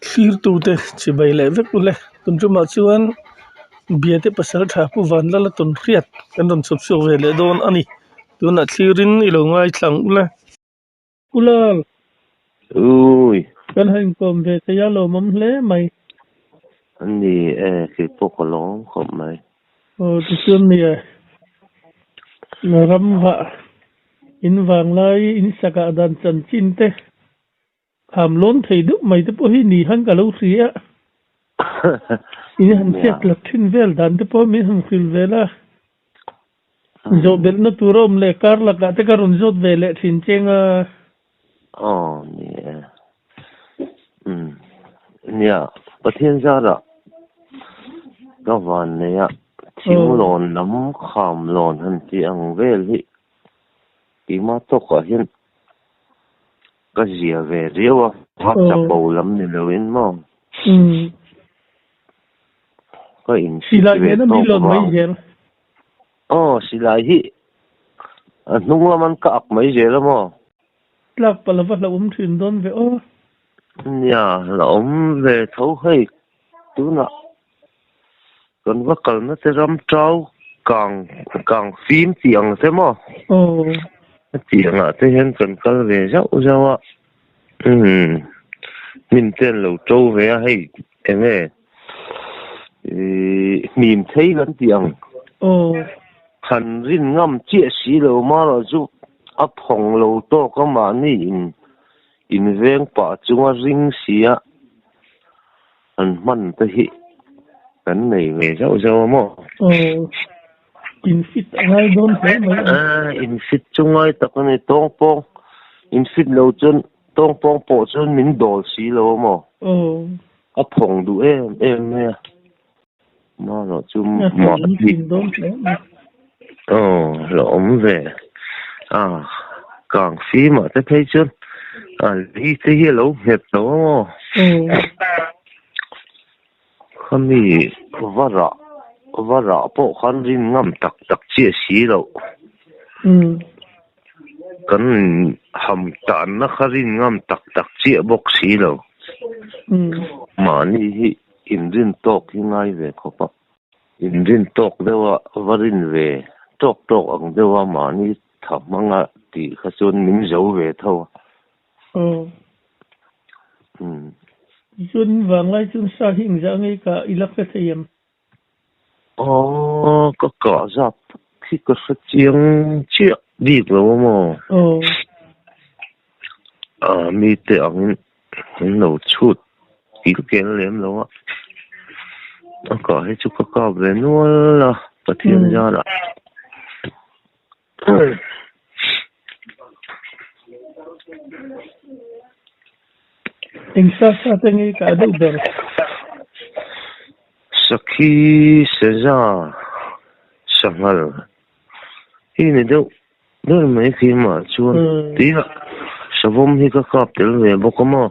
Thlirtute chibai leh vek ule tun tumah chuan Biate Pasaltha Pu Vanlala Tawnhriat kan rawn chhawp chhuak ve leh dawn a ni. Tunah thlirin i lo ngaithla ang ule. Pu Lal. Ui. Kan han inkawm ve thei a lawmawm hle mai. A ni e, kei pawh ka lawm khawp mai. Aw tichuan nia, ram vah in vanglai in sakah dan chanchin te Kham lawn thei deuh mai te pawh hi ni han ka lo hria a, in han chhiat lat thin vel dan te pawh min han hrilh vel a, zawh belhna tur a awm leh kar lakah te ka rawn zawt ve leh thin cheng a. Aw ni e, umm nia Pathian zarah ka van nei a, thing lawn lam kham lawn han tih ang vel hi keimah tawkah hian Ka zia ve riau a, a chapo lam ni loin maw? Ka insit ve tawk vang. Aw, silai hi a hnung lam an ka ak mai zel a maw? Tlak palh ava hlauhawm thin dawn ve aw. Nia, hlauhawm ve tho hei tunah kan va kalna te ram tau kang kang fim tih ang te maw? Aw. Heti angah te hian kan kal ve zauh zauh a, umm hnim te an lo to ve a hei eng nge ihh hnim thei kan tih ang. Aw. Han rin ngam chiah si lo marawh chu a phawng lo tawk a mahni in inveng pah chunga ring si a. An hman te hi kan nei ve zauh zauh a maw? Aw, in fit a ngai dawn hle mai a. Aaa, in fit chu ngai tak a ni. Tawngpawng, in fit lo chuan tawngpawng pawh chuan min dawl si lo a maw? Aw. A phawng duh em em mai a. Mahlo chu mahni. Aw, hlauhawm ve. A, kang fimah te phei chuan a lei te hi a lo nghet lo a maw? Khami va rah, va rah pawh khan rin ngam tak tak chiah si loh. Kan ham tanna kha rin ngam tak tak chiah bawk si lo. Mahni hi Inrin tawk hi ngai ve khawp a. Inrin tawk deuh a, va rin ve tawk tawk ang deuh a mahni tha hmanga tih kha chuan min zo ve tho a. Aw. Tichuan vanglai chuan sa hi engzah nge ka i la hre thei em? Aw, ka kah zat tak hi ka hre chiang chiah bik lo a maw? Aw. Ah, mite angin an lo chhut kil kel lem lo a, a kah hi chu ka kap ve nual a, Pathian zarah. Eng sa sa te nge kah deuh ber? Sakhi seza sanghal hi ni deuh ber mai keimah chuan tia savawm hi ka kap tel ve bawk a maw?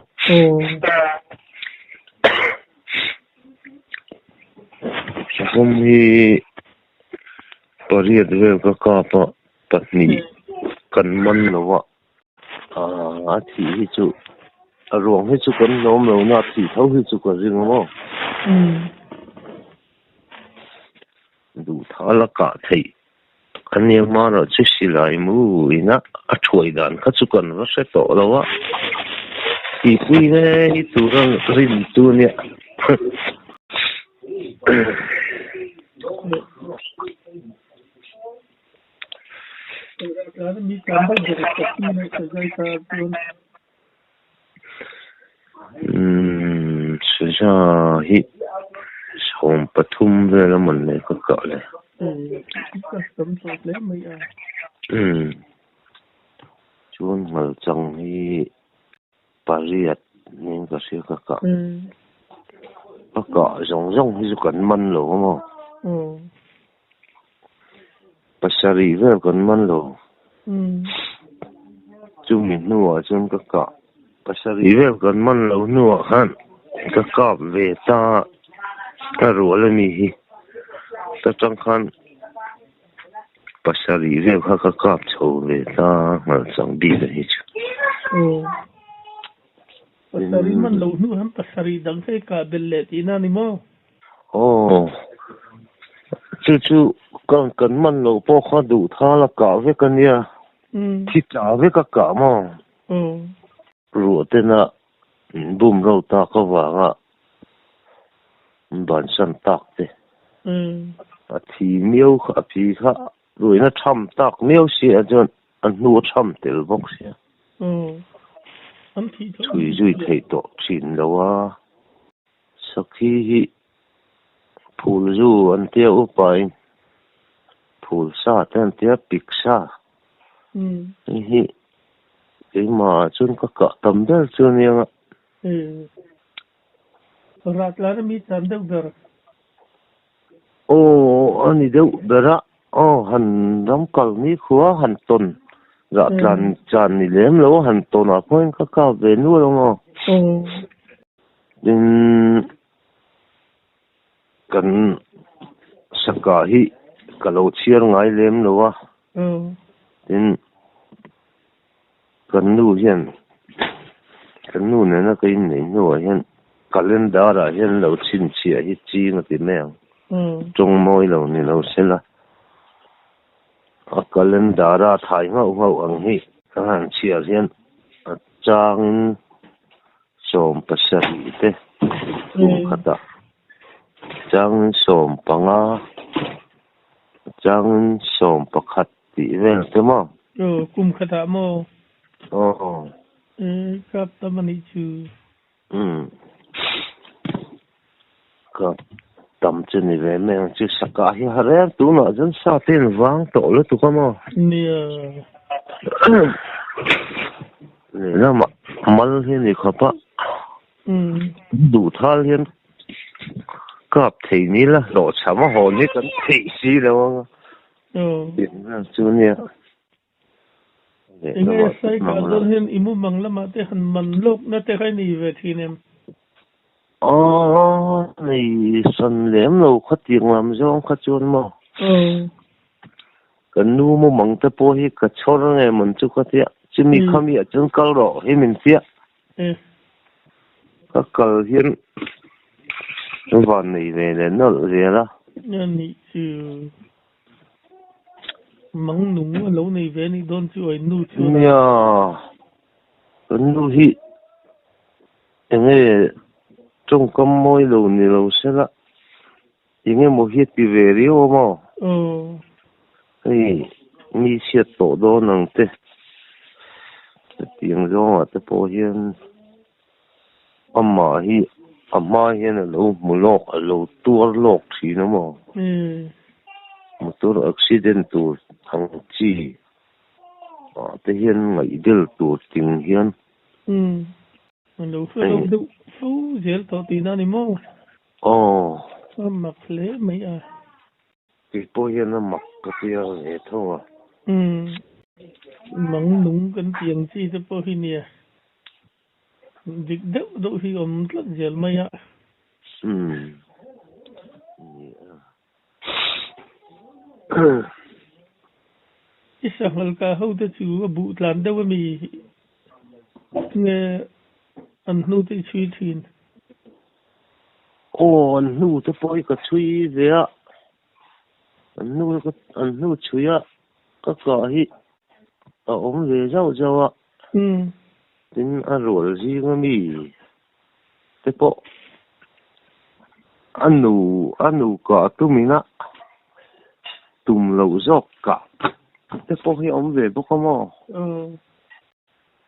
Savawm hi Pariat vel ka kap a, pahnih kan man lo a, a thih hi chu a ruang hi chu kan hlawm lo na thih tho hi chu ka ring a maw. Duhthal a kah theih a nia hmanah chu silai mu ina a thuai dan kha chu kan va hre tawh lo a, tihpui ngei tura rin chu a nia. Umm Suza hi 13 vel a mawn leh ka kah le. Umm chuan nghalchang hi. Pariat nen ka hria ka kah. Ka kah zawng zawng hi chu kan man lo a maw? Pasarih vel kan man lo. Chumi hnuah chuan ka kah. Pasarih vel kan man lo hnuah khan ka kap ve ta a rual a mi hi. Ta tang khan Pasarih vel kha ka kap chho ve ta nghalchang bik a hi chu. Aw. Pasarih man lo hnu hian pasarih dang kha i kah belh leh tihna a ni maw? Aw, chu chu kan kan man loh pawh kha duh thal a kah vek a nia, thi tla vek a kah maw? Ruah tena min bum ro tak avanga min bansan tak te, a thi miau kha a thi kha ruihna tham tak miau sia chuan a hnu a tham tel bawk sia. Chhui zui theih tawh thin lo a, sakhi hi phul zu an tia upain phul sa te an tia pik sa hei hi keimah chuan ka kah tam ber chu a nia. Rah tlan a mi chan deuh ber. Aw a ni deuh ber a, aw han ram kal ni khua han tawn rah tlan chan ni lem lo a han tawn ah pawhin ka kap ve nual ang aw. Tin kan saka hi ka lo chhiar ngai lem lo a, tin Kan nu hian, kan nu nena ka inneih hnuah hian calendar ah hian lo chhinchhiah hi ching a ti mai ang. Tawng mawi lo ni lo se la, a calendar a thai nghauh nghauh ang hi ka han chhiar hian a changin 70 te kum khatah changin 15 changin 11 Tih vel te maw? Aw, kum khatah maw? Aw. E, kap tam a nih chu. Umm. Kap tam chu ni ve mai ang chu. Sakah hi har em tunah chuan sa te in vang tawh lutuk a maw? Nia. Lehlamah mal hi a ni khawp a. Umm. Duh thal hian kap thei ni la hlawhchham a hawn hi kan theih si lo ang a. Chu nia. Enge sai kah dawn hian i mumang lamah te han man lawkna te kha i nei ve thin em? Aw, nei san lem lo khatiang lam zawng kha chuan maw? Ka nu mumang te pawh hi ka chhawr nge mawn chu ka tia, chumi khami ah chuan kal rawh hi min tia. Ka kal hian van nei ve leh nawlh zel a. A nih chu mang nung a lo nei ve anih dawn chu a nu chuan a. Nia, kan nu hi enge tawngkam mawi lo ni lo sela enge maw hi a ti ve riau a maw? Aw. Hei mi chhiat tawh dawn ang te hetiang zawngah te pawh hian amah hi a hma hian a lo hmu lawk a lo tuar lawk thin a maw? Motor accident tur ang chi ah te hian ngaihdel tur ting hian. Umm a lo hre lo deuh fo zel tawh tihna a ni maw? Aw. A mak hle mai a. Kei pawh hian a mak ka tia ve tho a. Umm. Mang nung kan tih ang chi te pawh hi nia. Dik deuh deuh hi awm tlat zel mai a. Umm. Nia. I sanghal kah ho te chu a buh tlan deuh ami nge an hnu te i chhui thin? Aw an hnu te pawh hi ka chhui ve a, an hnu ka an hnu chhui a ka kah hi a awm ve zauh zauh a, tin a rual zing ami te pawh a nu a nu kah tumin a tum loh zawk kah te pawh hi a awm ve bawk a maw?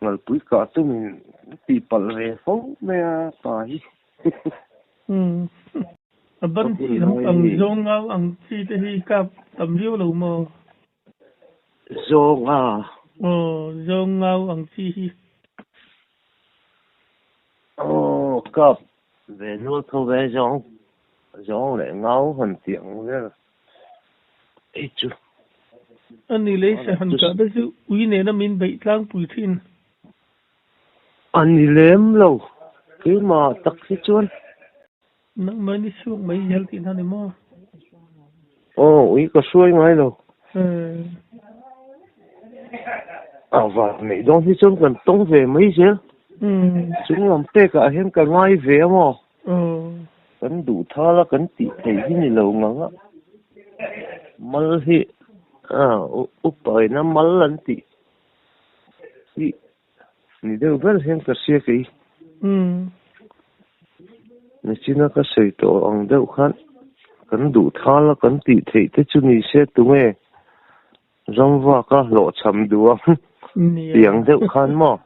Ngalpui kah tumin tih palh ve fo mai a pa hi. Umm a ban chi lam ang zawng ngau ang chi te hi kap tam viau lo maw? Zawng a. Aw zawng ngau ang chi hi. Aw kap ve nual tho ve zawng zawng leh ngau han tih ang vel ei chu. A ni lei se han kah te chu ui nena min beih tlangpui thin. A ni lem lo keimah tak hi chuan. Nangmah ni chhuak mai zel tih hna ni maw? Aw, ui ka hruai ngai lo. A van neih dawn hi chuan kan tawng ve mai zel. Chung lam pekah hian ka ngai ve a maw? Kan duh thal a kan tih theih hi ni lo ngang a. Mal hi upaina mal an tih hi ni deuh ber hian ka hria kei. Nichina ka sawi tawh ang deuh khan kan duh thal a kan tih theih te chu ni se tunge Ramvaka hlawhchham duh ang tiang deuh khan maw?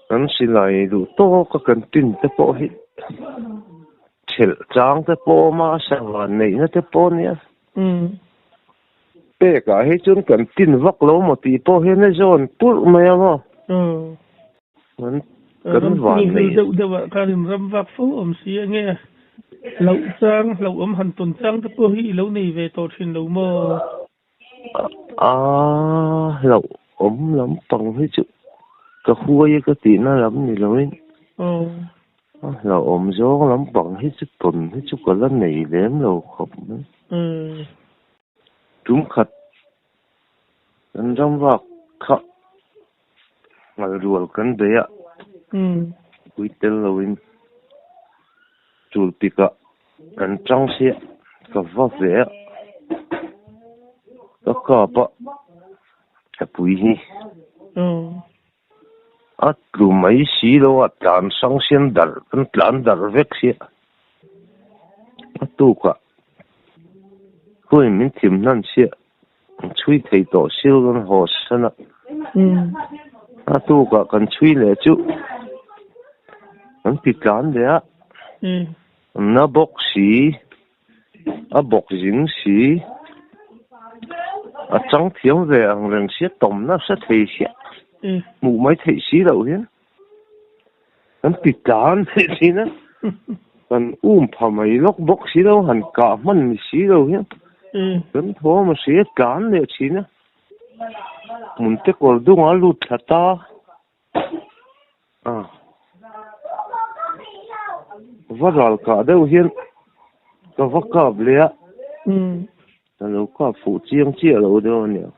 Kan silai duh tawk a kan tin te pawh hi thelh chang te pawh a awm a, sava neihna te pawh a nia. Pekah hi chuan kan tin vak lo maw tih pawh hian a zawn purh mai a maw? Kan Ram van thil nei. deuh deuh ah khan in ram vak fo awm si a nge? Hlauh chang, hlauh awm han tawn chang te pawh hi i lo nei ve tawh thin lo maw? A hlauh awm lampang hi chu ka huai a ka tihna lam ni loin a hlauh awm zawng lampang hi chu tawn hi chu ka la nei lem lo khawp mai. Tum khat kan ram vak kha Ngal rual kan bei a, pui tel loin tul pikah kan tang sia, ka va ve a, ka kap a, ka pui hi a tlu mai si lo a, tlan hrang sian darh kan tlan darh vek sia, a tukah khuain min thim hnan sia. Kan chhui thei tawh sil kan haw san a, a tukah kan chhui leh chu kan ti tlan leh a, na bawk si, a bawk zing si, a chang thiam ve ang reng sia tawm nasa thei sia, hmuh mai theih si loh hian kan ti tlan leh thin a, kan um pha mai lawk bawk si lo, han kah hman ni si lo hian kan thawm a hria tlan leh thin a, hmun te kawr dungah a lut thla ta a, va ral kah deuh hian ka va kap leh a, ka lo kap fuh chiang chiah lo deuh a nia.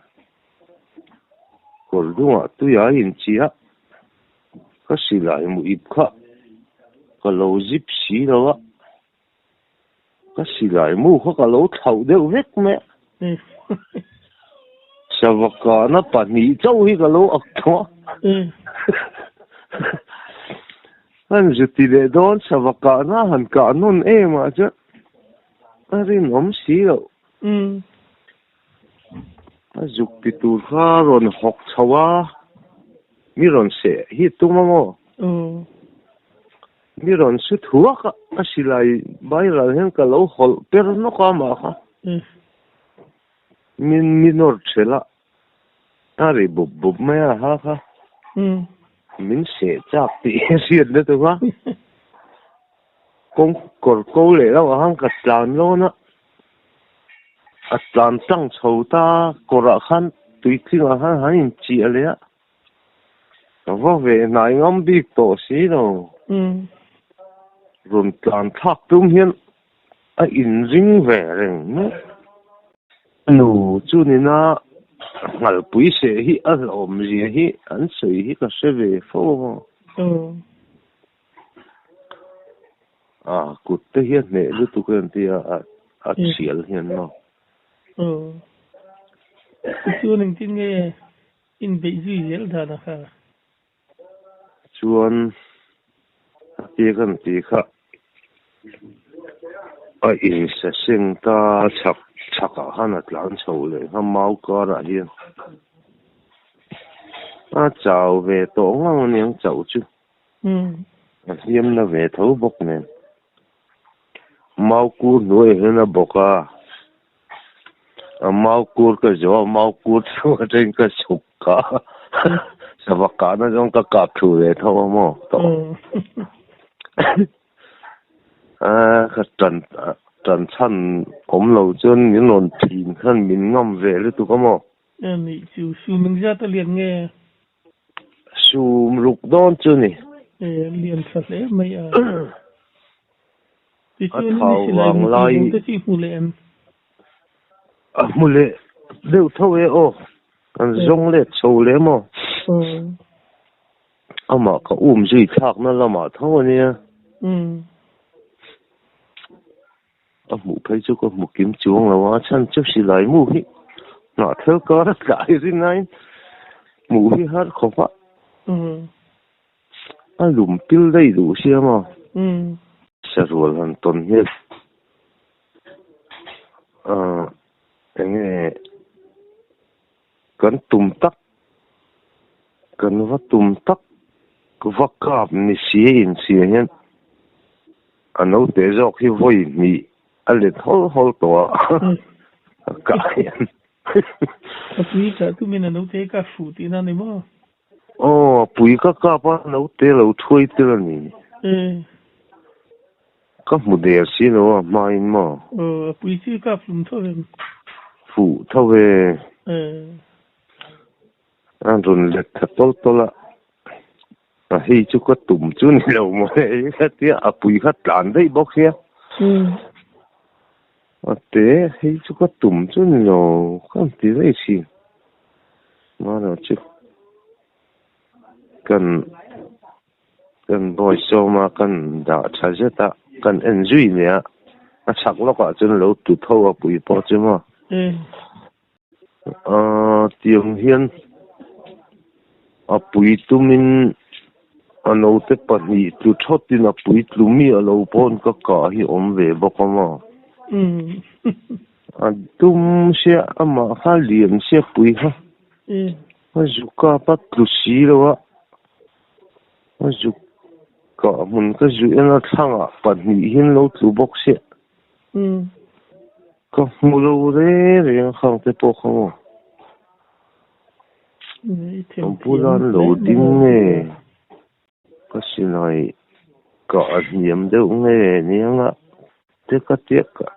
Kawr dungah tuia a inchiah ka silai mu ip kha ka lo zip si lo a, ka silai mu kha ka lo thlauh deuh vek mai a, sava kahna pahnih chauh hi ka lo ak tawh a, han zu ti leh dawn sava kahna han kah nawn em ah chuan a rinawm si loh. A zuk ti tur kha a rawn hawk chho a, mi rawn seh hi tum a maw? Mi rawn su thuak a, a silai viral hian ka lo hawlh per nawk a amah kha. Min mi nawr ṭhelh a, a ri bup bup mai a ha kha. Min seh chak tih hi hriat lutuk a, kawng kawr ko leh lo ah khan ka tlan lawn a. A tlan tlang chho ta kawrah khan tuitlingah khan han inchiah leh a, ka va ve hnai ngam bik tawh si lo. Rawn tlan thlak tum hian a inring ve reng mai. Nu chu nina nghalpui seh hi a hlauhawm zia hi an sawi hi ka hre ve fo a. A kut te hi a hneh lutuk em tih a a chhial hian maw. Aw. Chuan engtin nge inbeih zui zel dan a kha? Chuan a tia kan tih kha a insa seng ta chhak chhakah khan a tlan chho leh kha mau karah hian a chau ve tawh ngang aniang chauh chu. A hliam na ve tho bawk nen. Mau kur hnuaiah hian a bawk a, a mau kur ka zawh a, mau kur chu atangin ka chhuk a, sava kahna zawng ka kap thu ve tho a maw tawh. A ka tan tan chhan awm lo chuan min rawn thin khan min ngam ve lutuk a maw. A nih chu, sum engzat a lian nge? Sum ruk dawn chu ni. E, lian tha hle mai a. A thau vang lai. Te chi hmu leh em? A hmu leh deuh tho e aw. Kan zawng let chho leh maw? Amah ka um zui thlakna lamah tho a nia. A hmuh phei chu ka hmu kim chuang lo a, chhan chu silai mu hi hnahthel kar a tlai rinaiin hmuh hi har khawp a. A lum pil daih duh sia maw? Sarual han tawn hian aah eng nge kan tum tak kan va tum tak va kap ni si a inchhir hian a naute zawk hi vawi hnih a let hawl hawl tawh a a kah hian. A pui kah tumin a naute hi ka fuh tihna a ni maw? Aw, a pui ka kap a, naute lo thuai tel a ni. Ka hmu der si lo a hmain maw? Aw, a pui chu i kap hlum tho em? Fuh tho e. A rawn let tha tawl tawl a, a hei chu ka tum chu ni lo maw hei ka tia, a pui kha tlan daih bawk sia. A te, hei chu ka tum chu ni lo, ka han ti daih thin. Mahna chu kan kan bawi sawm a, kan dah tha zet a, kan en zui leh a, a chhak lawkah chuan lo tu tho a pui pawh chu maw. Aaa tiang hian a pui tumin a naute pahnih tlu thawtin a pui tlu miah lo pawn ka kah hi awm ve bawk a maw. A dum sia amah kha lian sia pui kha a zu kap a tlu si lo a a zu kah hmun ka zu en a thlangah pahnih hian lo tlu bawk sia ka hmu lo reng reng a khang te pawh kha maw a bula an lo ding nge Ka silai kah a hniam deuh nge niang a te ka tia ka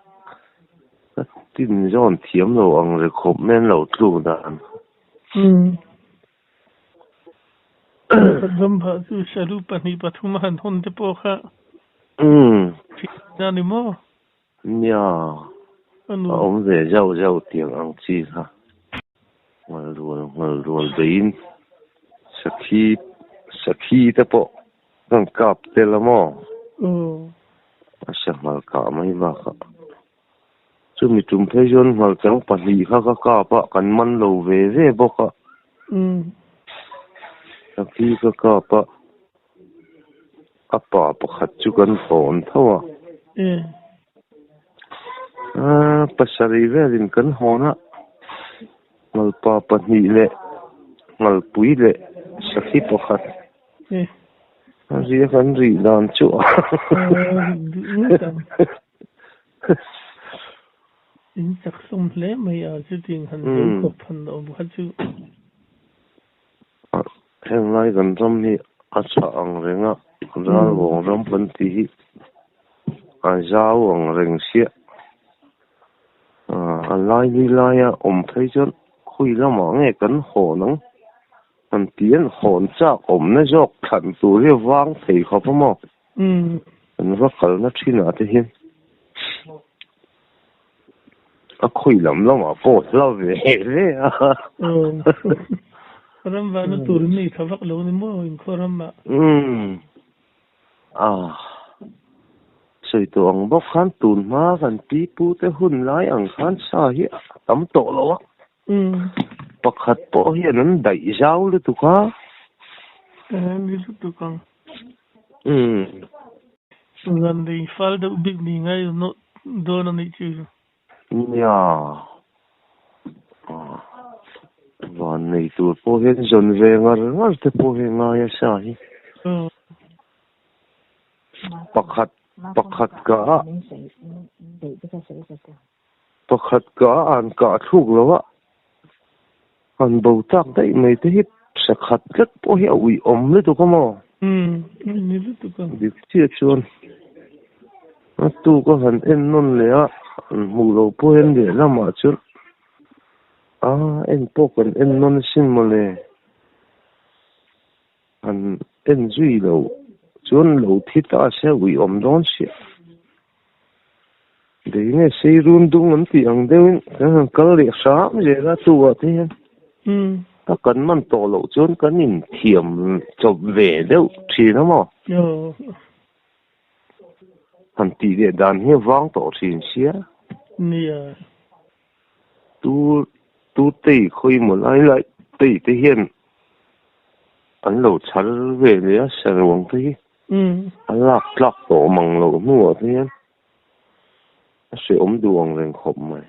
ka tin zawn thiam lo ang ri khawp mai an lo tluk dan. Kan ram phah chu salu 2 3 a han hawn te pawh kha a ni maw? Nia, a awm ve zauh zauh tiang ang chi kha. Nghal rual nghal rual beiin sakhi sakhi te pawh kan kap tel a maw? A sanghal kah mai bakah. Chumi tum phei chuan nghal chang pahnih kha ka kap a, kan man lo ve ve bawk a. Sakhi ka kap a. A pa pakhat chu kan hawn tho a. Aaa pasarih velin kan hawn a, ngalpa pahnih leh ngalpui leh sakhi pakhat a ria kan rih dan chu a. In chak hlawm hle mai a, chuting han zo khawp han awm kha chu. Heng lai kan ram hi a chhah ang reng a, ralvawng ram kan tih hi a zau ang reng siah. A lai ni laia awm phei chuan khawi lamah nge kan hawn ang han tih an hawn chak awmna zawk thlan tur hi a vang thei khawp a maw? Kan va kalna thinah te hian. A khawi lam lamah pawh hla ve ve a. Ram vahna tur in nei tha vak lo ni maw inkhaw ramah. Umm. A sawi tawh ang bawk khan tun hma kan pi pu te hun lai ang khan sa hi a tam tawh lo a. Pakhat pawh hian an daih zau lutuk a. Ni lutuk ang. Zan lei fal deuh bik ni ngai nawh dawn a nih chu. Nia, van nei tur pawh hian zawn ve ngar ngar te pawh hi ngai a sa hi. Pakhat pakhat ka a pakhat ka a an kah thluk lo a, han bo tak daih mai te hi sakhat tlat pawh hi a uih awm lutuk a maw? Ni lutuk a. Dik chiah chuan a tuk a han en nawn leh a, an hmuh loh pawh hian lehlamah chuan a en pawh kan en nawn asin mawle. An en zui lo chuan lo thi ta se uih awm dawn siah. Dei nge sei run dung an tih ang deuhin kan han kal leh hram zel a tu ah te hian. A kan man tawh loh chuan kan inthiam chawp ve deuh thin a maw? Han tih leh dan hi a vang tawh thin sia. Nia. Tu tu tei khawi maw lai lai tei te hian an lo chhar ve leh a saruang te hi a lak tlak tawh mang loh hnuah te hian a hrehawm duh ang reng khawp mai.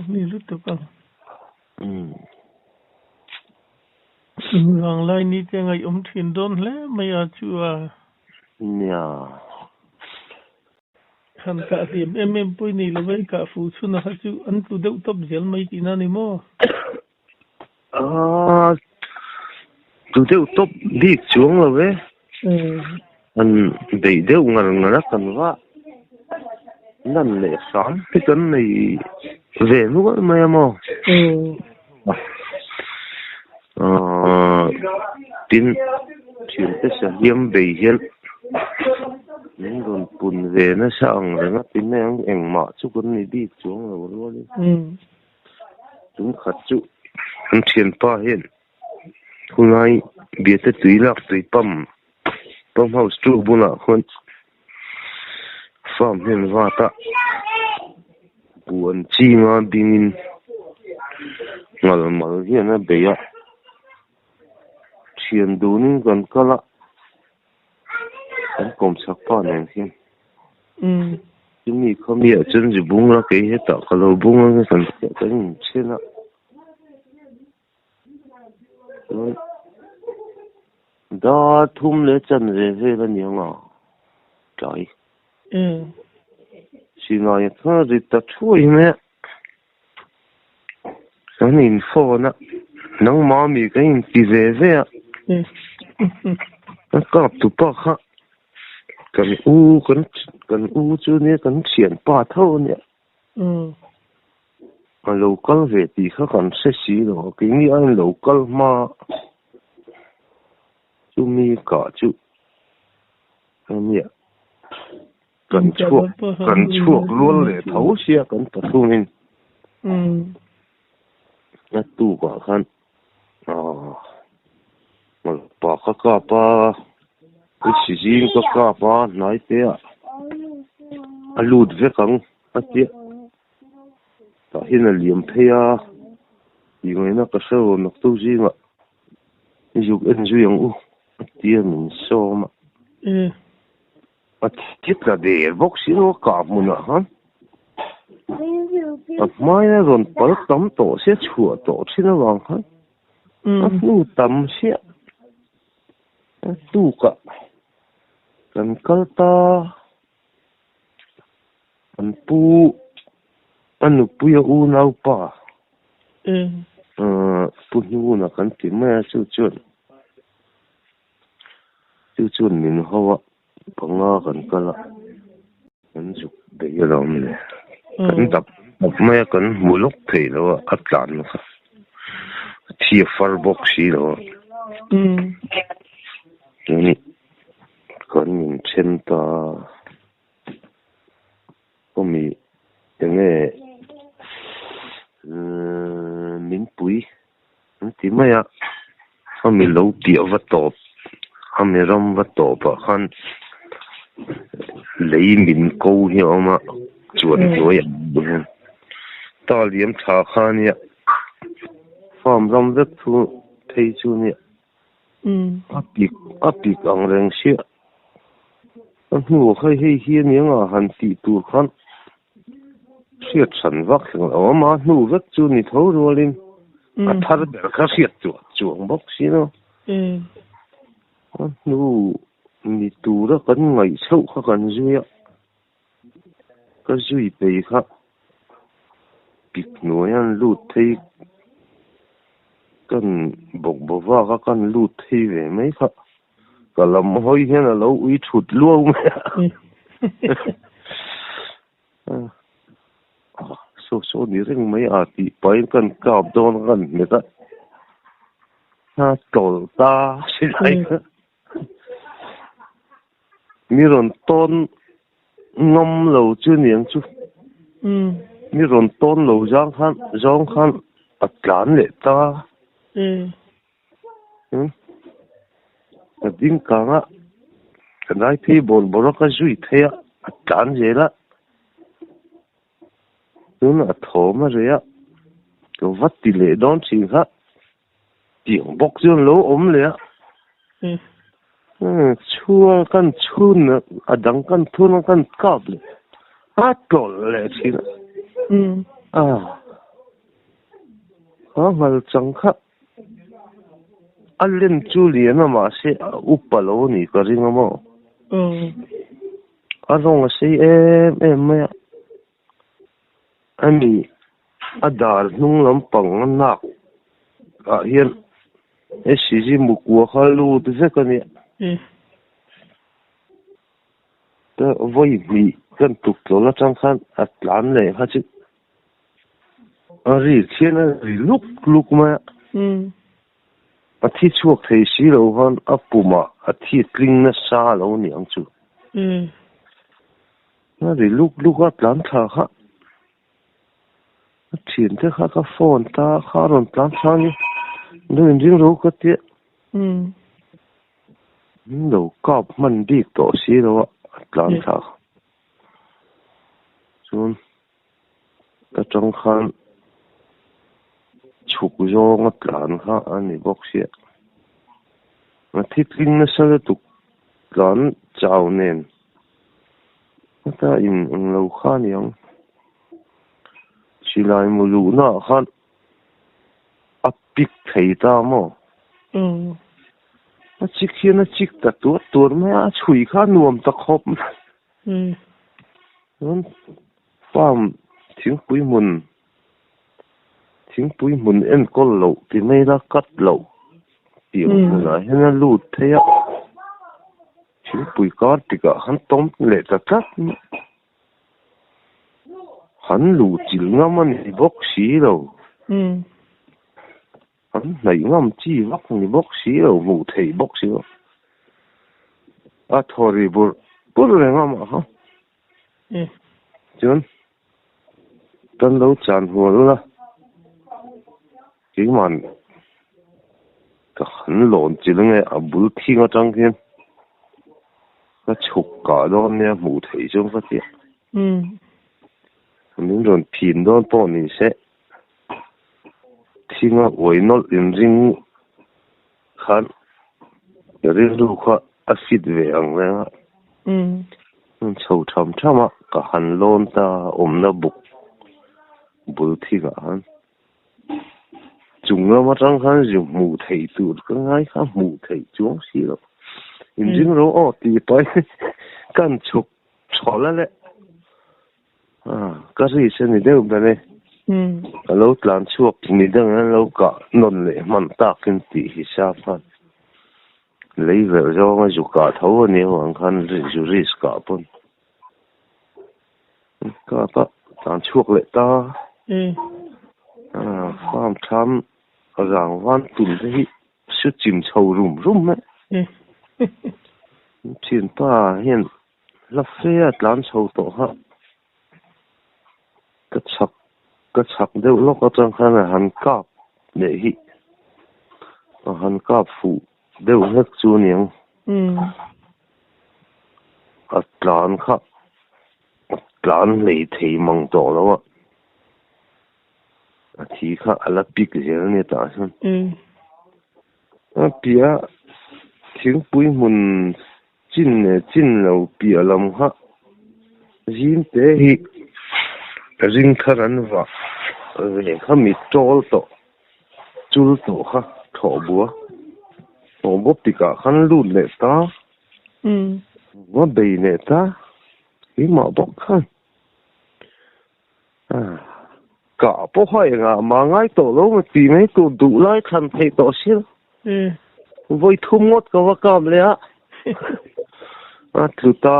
Ni lutuk ang. Vanglai ni te ngaihawm thin dawn hle mai a chu a. Nia. Han kah hliam em em pawh i nei lo vai, kah fu chhun a kha chu an tlu deuh tawp zel mai tihna a ni maw? Aaa, tlu deuh tawp bik chuang lo e. An beih deuh ngar ngar a kan va lan leh hram te kan nei ve nual mai a maw? Aaa, tin, thiante sahliam bei hian min rawn pun ve nasa ang reng a ti mai ang, engmah chu kan ni bik chuang lo rualin. Tum khat chu an thianpa hian hunlai biate tui lak tui pump pump house chu bulah khuan farm hian vat a buan chinga dingin ngalmal hian a bei a thian dunin kan kal a. Kan kawm chak pa nen hian. Chumi khaw mi ah chuan zu bung la kei hetah ka lo bung ang kan kan inchen a. Chuan dar thum leh chan ve vel a ni ang a tlai. Silai a thar ri ta thuai mai a. Kan in phone a, nangmah mi kan in ti ve ve a, ka kap tu pa kha kan u kan kan u chu nia kan thianpa tho a nia, a lo kal ve tih kha kan hre si lo a, keini a in lo kal hma chumi kah chu a nia. Kan chhuak kan chhuak rual leh tho sia kan pathumin a tukah khan aaa pa ka kap a si zing ka kap a hnai te ah a lut vek ang a tia tah hian a liam phei a tih ngaihna ka hre lo naktuk zingah i zuk en zui ang u a tia min sawm a. A thi tla der bawk si lo a kah hmunah khan a hmaia rawn pal tam tawh sia chhuah tawh thin avang khan a hnu tam sia a tukah kan kal ta an pu a nupui a unaupa pu hnuna kan ti mai a chu chuan. Chu chuan min hau a, panga kan kal a, kan zuk daih alawm le. Kan dap dap mai a, kan hmu lawk thei lo a, a tlan kha a thi a far bawk si lo a. Chuan kan inthen ta a, khawmi enge min pui An ti mai a, a mi lo piah va tawp, a mi ram va tawp ah khan lei min ko hi a awm a, chuan hnuai ah hian ta liam tha kha a nia, farm ram vek chu phei chu a nia, a pik a pik ang reng sia, a hnuah kha hei hi a nia nga han tih tur khan. Hriat hran vak hleng lo a, mah hnu vek chu ni tho rualin a thar ber kha hriat chuah chuang bawk si lo. A hnu ni tura kan ngaih chhoh kha kan zui a, ka zui pei kha pik hnuaia an lut phei kan bawk baw vak a kan lut phei ve mai kha. Ka lam hawi hian a lo ui thut luau mai a. Saw saw ni reng mai a tih pahin kan kap dawn a kan hmet a. A tawlh ta silai kha. Mi rawn tawn ngam lo chu niang chu. Mi rawn tawn lo zang khan zawng khan a tlan leh ta. Ka ding kang a, ka dai phei bawrh bawrh a, ka zui phei a, a tlan zel a. Tun a thawm a reh a, ka va ti leh dawn thin kha. Tiang bawk chu an lo awm leh a. Chhua kan chhun a, a dang kan thun a kan kap leh a tlawlh leh thin a. A a nghal chang kha a len chu lian a mahse a upa lo a nih ka ring a maw. A rawng a sei em em mai a. Ani a dar hnung lampang a nak ah hian SCG mukua kha lut vek a nia. Ta vawi hnih kan tuk tlawlh atang khan a tlan leh kha chu a ri khian a ri luk luk mai a. A thi chhuak thei si lo khan a pumah a thi tling nasa lo niang chu. A ri luk luk a tlan thla kha a thian te kha ka phone ta kha a rawn tlan thla a ni lo inring ro ka tia min lo kap hman bik tawh si lo a a tlan thla kha chuan ka tang khan chhuk zawng a tlan kha a ni bawk sia a thi tling nasa lutuk tlan chau nen. Heta in eng lo kha a ni ang. Silai mu luhna ah khan a pik thei ta maw? A chik hian a chik ta tuar tuar mai a, a chhui kha a nuam ta khawp mai. Chuan farm thingpui hmun thingpui hmun enkawl loh ti mai la cut loh tih ang hmunah hian a lut phei a. Thingpui kar tikah han tawm leh ta tlat mai. Han luh chilh ngam a ni bawk si lo. Han hnaih ngam chi vak ni bawk si lo, hmuh theih bawk si lo. A thaw ri burh burh reng a mah kha. Chuan kan lo chan hual ula, keimahn ka han lawn chilh nge a bul thing atang hian ka chhuk kah dawn nia hmuh theih chuan ka ti a. Min rawn phin dawn pawh ni se thinga uai nawlh inring Khan ka rilru kha a fit ve ang reng a, hmun chho tham tham a ka han lawn ta awmna buk bul thingah khan chung lam atang khan zu hmuh theih tur ka ngai kha hmuh theih chuang si lo inring ro aw tih pahin kan chhuk chhawlh a le. Ka ri se ni deuh ber e. Ka lo tlan chhuak ni dang an lo kah nawn leh hman takin tih hi sa khan lei verh zawnga zu kah tho a nia vang khan zu risk ah pawn kap a tlan chhuak leh ta. Farm tham rang van tum te hi su chim chho rum rum mai. Thianpa hian Hla fe a tlan chho tawh kha ka chhak ka chhak deuh lawk atang khan a han kap leh hi a han kap fuh deuh hlek chu a niang a tlan kha a tlan hlei thei mang tawh lo a a thi kha a la pik zel a nia tah chuan a piah thingpui hmun. Chin leh chin lo piah lam kha zim te hi ring thar an vah ve kha mi tawl tawh chul tawh kha thawh bua thawh bawk tikah khan lut leh ta va bei leh ta keimah bawk khan Kah pawh a engah mah ngai tawh lo maw tih mai tur duh lai thlan theih tawh si lo. Vawi thum ngawt ka va kap leh a, a tlu ta.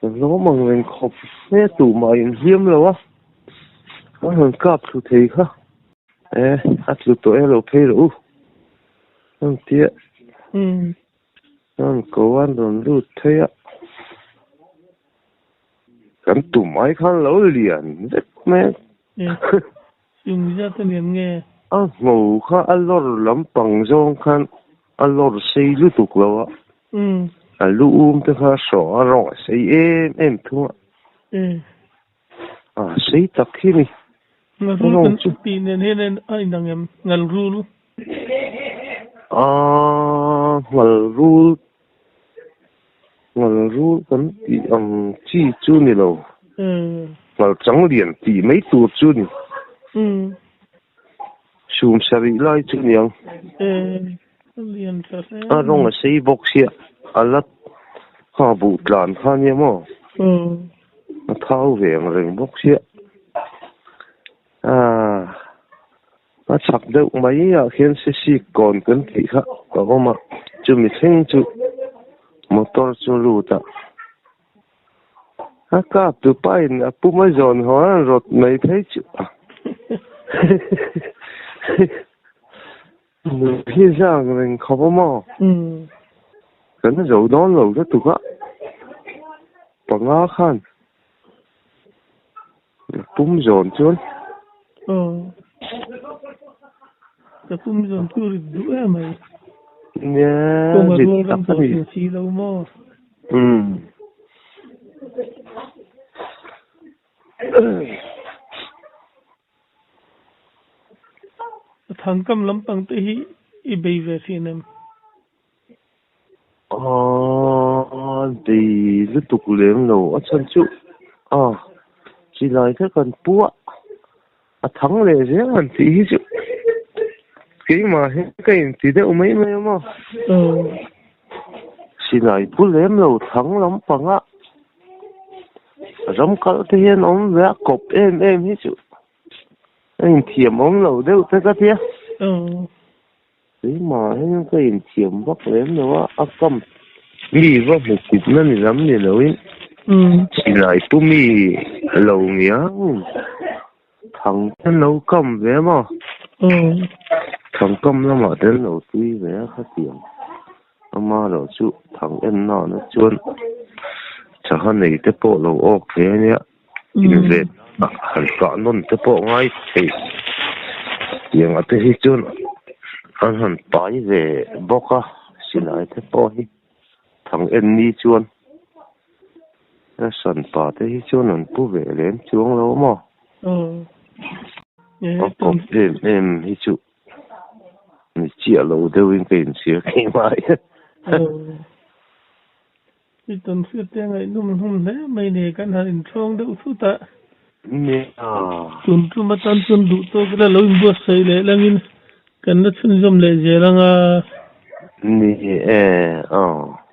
Ka lawm ang reng khawp hle tumah inhliam lo a, a rawn kap thlu thei kha. E, a tlu tawh e lo phei rawh u, a rawn ti a. Chuan ko an rawn lut thei a, kan tum ai khan lo lian vek mai a. Eng zat a lian nge? A ngho kha a lawr lampang zawng khan a lawr sei lutuk lo a, a lu um te kha a hrawh a rawng a sei em em thung a. A sei tak hi ni. Ngalrul kan tih nen hian a inang em? Ngalrul. A ngalrul Ngalrul kan tih ang chi chu ni lo. Ngalchang lian tih mai tur chu ni. Sum sarih lai chu ni ang. A rawng a sei bawk sia, a la kha buh tlan kha nia maw? A thau ve ang reng bawk sia. A chhak deuh mai ah khian sisik kawn kan tih kha a awm a, chumi thleng chu motor chu lut a, a kap tu pa in a pum a zawn haw a rawt mai phei chu hi zang reng khawp a maw? Kan zo dawn lo lutuk a, panga khan. Pum zawn chuan. Aw. Ka pum zawn chu rit duh em mai. Nia, Kawng a rit rual ram tak a tawh ni. thin si lo maw? Umm. Thangkam lampang te hi i bei ve thin em? Aaa bei lutuk lem lo a chhan chu a silai kha kan pu a, a thang leh zel han tih hi chu keimah hian ka inti deuh mai mai a maw. Silai pu lem lo thang lampanga ram kal te hian awm ve a kawp em em hi chu a inthiam awm lo deuh te ka tia. Keimah hian ka inthiam vak lem lo a, a kam mi va hmu kutna ni lam ni loin silai pu mi lo ngiang thang te an lo kam ve a maw? Thang kam lamah te an lo tui ve a khatiang amaherawh chu thang en nana chuan chakha nei te pawh lo awk ve a nia. Inven han kah nawn te pawh ngai theih tiangah te hi chuan an han pai ve bawk a silai te pawh hi thang en ni chuan sanpa te hi chuan an pu ve lem chuang lo maw a kawp em em hi chu ni chiah lo deuhin ka inchhir keimah hian. I tawn hriat te ngaihnawm hlawm hle mai ni, kan han inchhawng deuh thut a. Nia. Tun tum atan chuan duh tawk ila lo inbuatsaih leh langin kan la chhunzawm leh zel ang a. Ni e, aw.